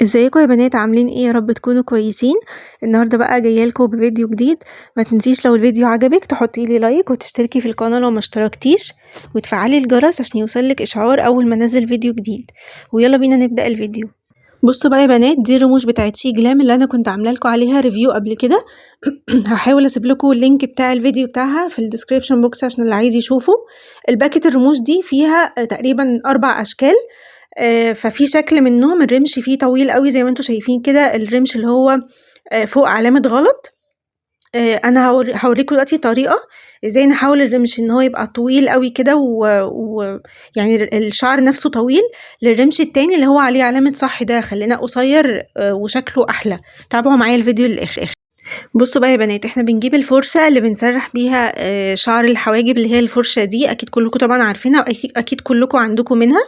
ازيكم يا بنات؟ عاملين ايه؟ يا رب تكونوا كويسين. النهارده بقى جاية لكم بفيديو جديد. ما تنسيش لو الفيديو عجبك تحطي لي like وتشتركي في القناة لو ما اشتركتيش، وتفعلي الجرس عشان يوصلك اشعار اول ما انزل فيديو جديد. ويلا بينا نبدا الفيديو. بصوا بقى يا بنات، دي الرموش بتاعت SHEGLAM اللي انا كنت عامله لكم عليها review قبل كده. هحاول اسيب لكم ال link بتاع الفيديو بتاعها في ال description box عشان اللي عايز يشوفه. ال packet الرموش دي فيها تقريبا 4 اشكال، ففي شكل منهم الرمش فيه طويل قوي زي ما انتم شايفين كده، الرمش اللي هو فوق علامة غلط. انا هوريكم دلوقتي طريقة ازاي نحول الرمش ان هو يبقى طويل قوي كده ويعني الشعر نفسه طويل، للرمش التاني اللي هو عليه علامة صح ده خلينا قصير وشكله احلى. تابعوا معايا الفيديو للاخر. بصوا بقى يا بنات، احنا بنجيب الفرشة اللي بنسرح بيها شعر الحواجب اللي هي الفرشة دي، اكيد كلكم طبعا عارفينها، اكيد كلكم عندكم منها.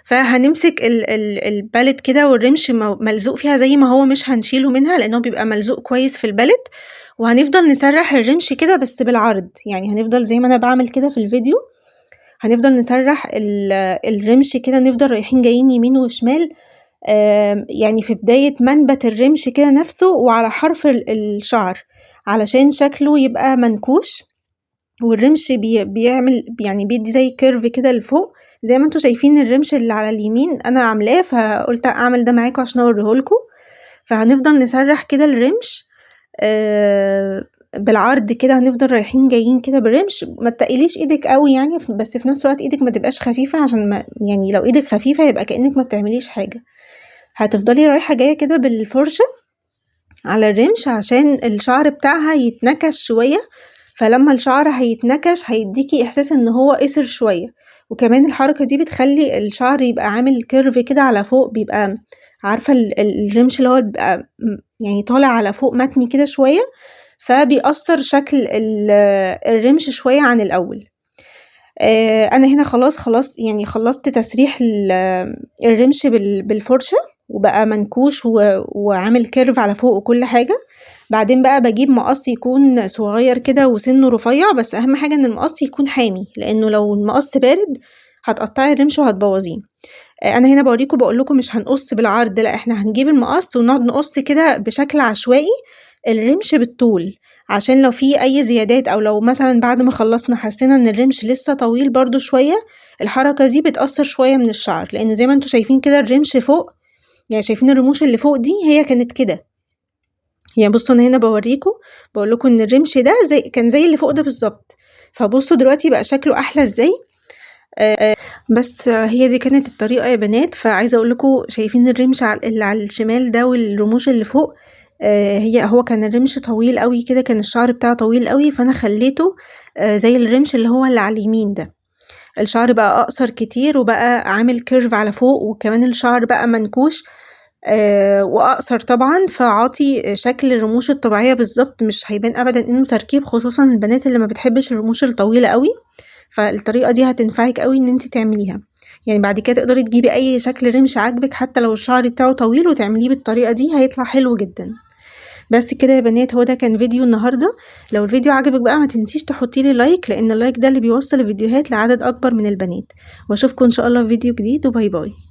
فهنمسك ال palette كده والرمش ملزوق فيها زي ما هو، مش هنشيله منها لانه بيبقى ملزوق كويس في ال palette. وهنفضل نسرح الرمش كده بس بالعرض، يعني هنفضل زي ما انا بعمل كده في الفيديو، هنفضل نسرح الرمش كده، نفضل رايحين جايين يمين وشمال، يعني في بداية منبت الرمش كده نفسه وعلى حرف الشعر علشان شكله يبقى منكوش. والرمش بيعمل يعني بيدي زي curve كده لفوق زي ما انتم شايفين. الرمش اللي على اليمين انا عاملاه، فقلت اعمل ده معاكم عشان اوريهولكم. فهنفضل نسرح كده الرمش بالعرض كده، هنفضل رايحين جايين كده بالرمش. ما تقليش ايدك قوي يعني، بس في نفس الوقت ايدك ما تبقاش خفيفة، عشان ما يعني لو ايدك خفيفة يبقى كأنك ما بتعمليش حاجة. هتفضلي رايحة جاية كده بالفرشة على الرمش عشان الشعر بتاعها يتنكش شوية. فلما الشعر هيتنكش هيديكي احساس ان هو قصر شوية، وكمان الحركة دي بتخلي الشعر يبقى عامل curve كده على فوق، بيبقى عارفة الرمش اللي هو بيبقى يعني طالع على فوق متني كده شوية، فبيأثر شكل الرمش شوية عن الأول. أنا هنا خلاص يعني خلصت تسريح الرمش بالفرشة، وبقى منكوش وعامل curve على فوق وكل حاجة. بعدين بقى بجيب مقص يكون صغير كده وسنة رفيع، بس اهم حاجة ان المقص يكون حامي، لانه لو المقص بارد هتقطعي الرمش وهتبوظيه. انا هنا بوريكم بقول لكم مش هنقص بالعرض، لا احنا هنجيب المقص ونقعد نقص كده بشكل عشوائي الرمش بالطول، عشان لو في اي زيادات او لو مثلا بعد ما خلصنا حسينا ان الرمش لسه طويل برضو شوية، الحركة دي بتأثر شوية من الشعر. لان زي ما انتم شايفين كده الرمش فوق، يعني شايفين الرموش اللي فوق دي هي كانت كده. يعني بصوا انا هنا بوريكم بقول لكم ان الرمش ده زي كان زي اللي فوق ده بالظبط، فبصوا دلوقتي بقى شكله احلى ازاي. بس هي دي كانت الطريقة يا بنات. فعايزه اقول لكم شايفين الرمش اللي على الشمال ده والرموش اللي فوق، هو كان الرمش طويل قوي كده، كان الشعر بتاعه طويل قوي، فانا خليته زي الرمش اللي هو اللي على اليمين ده. الشعر بقى اقصر كتير وبقى عامل curve على فوق، وكمان الشعر بقى منكوش واقصر طبعا، فعاطي شكل الرموش الطبيعية بالظبط، مش هيبان ابدا انه تركيب، خصوصا البنات اللي ما بتحبش الرموش الطويلة قوي. فالطريقه دي هتنفعك قوي ان انت تعمليها، يعني بعد كده تقدري تجيبي اي شكل رمش عاجبك حتى لو الشعر بتاعه طويل وتعمليه بالطريقة دي، هيطلع حلو جدا. بس كده يا بنات، هو ده كان فيديو النهارده. لو الفيديو عجبك بقى ما تنسيش تحطي لي like، لان ال like ده اللي بيوصل الفيديوهات لعدد اكبر من البنات. واشوفكم ان شاء الله في فيديو جديد، و bye bye.